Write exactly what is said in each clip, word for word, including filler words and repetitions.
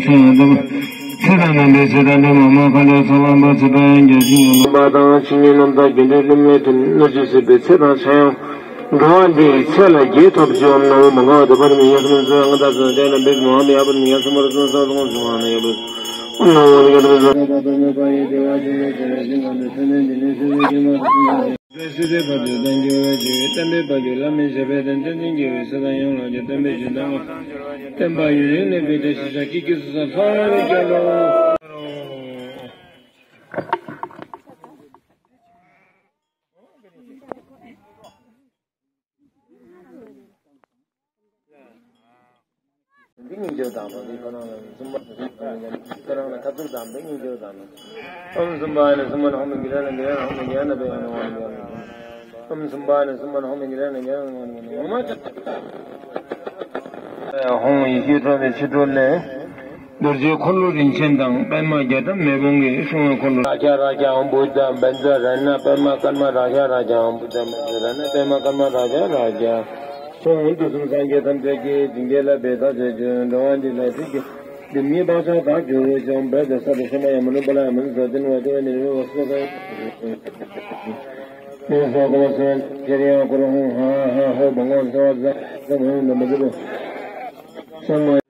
ལ་ཆོས་ཡང་སྟོན་པ། ཚེ་དང་ལྡན་པའི་ཚེ་དང་ལྡན་པ་མ་མཁའ་འགྲོའི་ཚོགས་ལ་འབུལ། ཚེ་དང་ཡང་བརྒྱ་བྱིན་གྱིས་རློབ་པ་དང་། ཕྱི་ཉིན་རྣམ་དག་དགེ་འདུན་ཀླུ་མོའི་དོན། སྣོད་བཅུད་སྲིད་པའི་ཚེ་དང་ཕྱྭ་གཡང་། འགྲོ་བ་འདིའི་ཚེ་ལ་རྒྱས་ཐོབ་ཕྱིར། ཨོཾ་ན་མོ་མ་འགགས་པ་དང་པ་ར་མི་ཡ་སུ་མ་སུ་ཨང་ད་སུ་ཏེ་ན་བིས་མ་ཧ་མི་ཡ་པ་ར་མི་ཡ་སུ་མ་ར་སུ་ས་སུ་ཁོང་སུ་ཧ་ན་ཡ་པ་ཨོཾ་ན་མོ་ཡ་ཏ་པ་ས་ཏ་པ་ཏ་མོ་པ་ཡེ་ཏེ་བ་ཅི་ནི་ཅི་ནི་ཅི་ནི་ཅི་ནི་ཅི་ནི་ཅི་ནི་ཅི་ནི། སྲིད་པའི་བར་དུ་བདག་འགྱུར་བའི་ཕྱིར། བསྟན་པའི་འཕགས་མཆོག་བླ་མེད་ཞབས་པད་བརྟན། བསྟན་འཛིན་རྒྱལ་བའི་སྲས་དང་ཡོངས་ལ་སྤྱོད། བསྟན་པའི་བྱོན་དང་བསྟན་པ་ཡུན་རིང་གནས་པའི་བཀྲ་ཤིས་ཤོག་ཀྱེ་ཀྱེ་སུ་ས་ཕ་ར་རི་ཀྱ་ལོ། འདི་སྙིང་རྗེ་དང་པོ་འདི་ཁོ་རང་ལ་གསུམ་པ་ཁོ་རང་ལ་ཁ་ཚུར་དང་འདི་སྙིང་རྗེ་དང་པོ། ཨོཾ་སུམ་བྷ་ན་སུམ་བྷ་ན་ཧོ་མི་གི་ར་ན་གི་ར་ན་ཧོ་མི་གི་ར་ན་པེ་ཡ་ན་ཝ་ན་གི་ར་ན། ཨོཾ་སུམ་བྷ་ན་སུམ་བྷ་ན་ཧོ་མི་གི་ར་ན་གི་ར་ན་ཝ་ན་གི་ར་ན་ཧོ་མ་ཅ། ཧཱུྃ་ཡེ་ཤེས་ཁྲོ་བོའི་ཕྱི་དྲོ་ལས། རྡོ་རྗེ་འཁོར་ལོ་རིན་ཆེན་དང་པདྨ་རྒྱ་གྲམ་མེ་དཔུང་གིས་བསྲུང་བའི་འཁོར་ལོ། རཱ་ཛ་རཱ་ཛ་ཨོཾ་བུདྡྷ་བཛྲ་རཏྣ་པདྨ་ཀརྨ་རཱ་ཛ་རཱ་ཛ་ཨོཾ་བུདྡྷ་བཛྲ་རཏྣ་པདྨ་ཀརྨ་རཱ་ཛ་རཱ་ཛ། ཁོང་དུས་གསུམ་སངས་རྒྱས་ཐམས་ཅད་ཀྱིས་བྱིན་གྱིས་བརླབས་པའི་ཐབས་ཤེས་བྱོས། འགྲོ་བ་འདི་ལ་ཚིག་གི་འདི་ཉིད་བག་ཆགས་དག་གྱུར་ཅིང་འབད་དེ་ས་དེ་ཤ་མ་ཡ་མ་ནུ་པ་ལ་ཡ་མ་ནུ་ས་ཏིན་བ་ཏི་བ་ནི་རི་བ་སོ་ས་ནི་ས་གོ་ས་ཇེ་རི་ཡ་ཀོ་ར་ཧུ་ཧ་ཧ་ཧོ་བ་ངོ་ས་བ་ཛ་ས་མ་ཡ་ན་མ་ཛ་རུ་ས་མ།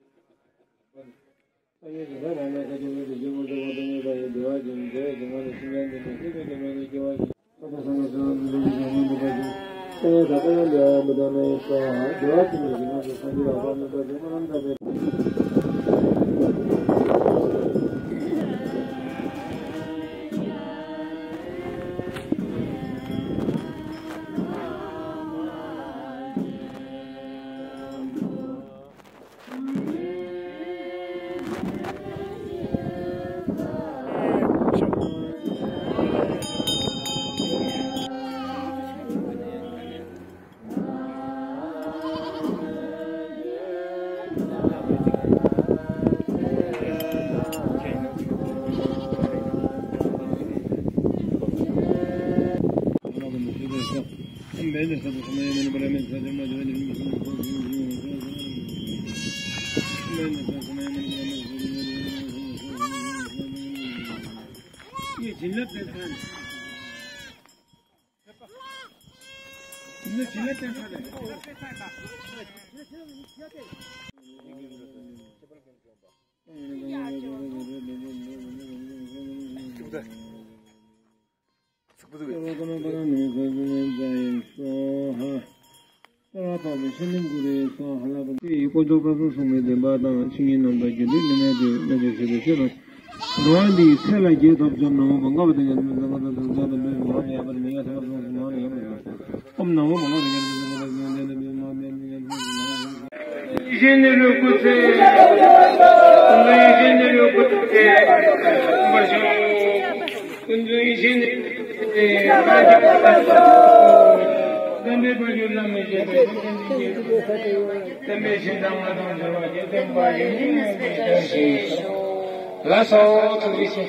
དཀོན་མཆོག་དཔལ་གསུམ་གསུང་གི་བདེན་པ་དང་། ཆིངས་ཡིག་རྣམ་དག་རྒྱུད་སྡེ་ནི་མེད་དེ། མེད་དེ་ཞེས་པའི་ཕྱིར་རོ། འགྲོ་བ་འདི་ཡི་ཚེ་ལ་རྒྱས་ཐོབ་ཕྱིར་ནོ། མ་འགགས་པ་དང་ཡང་དག་པའི་ཚེ་དང་དུ་ཚོགས་དང་འདོད་པའི་མང་ཡང་པར་མི་ཡང་ཐར་པ་ཚོགས་སུ་མང་ཡང་པར་ཨོམ་ནང་པོ་མ་འགགས་པ་དང་ཡང་དག་པའི་ཚེ་དང་འདོད་པའི་མང་ཡང་པར་ཡང་དག་པའི་ཚེ་དང་། ཡེ་ཤེས་ནི་རུ་སྐུ་ཚེ། ཀུན་འདུས་ཡེ་ཤེས་ནི་རུ་སྐུ་ཚེ། ཀུན་འདུས་ཡེ་ཤེས་ནི་རུ་སྐུ་ཚེ། བསྟན་པའི་དཔལ་འབྱོར་བླ་མེད་བཞད་པའི་ཐུགས་བསྟན་འཛིན་གྱི། བསྟན་པའི་ཞིང་དང་ལྔ་དང་འབྱོར་བ་རྒྱལ་བསྟན་པ་ཡིན་ནི་མོས་པའི་བསྟན་ཞེས་ལ་སོགས་ཐུགས་རྗེ་ཆེ།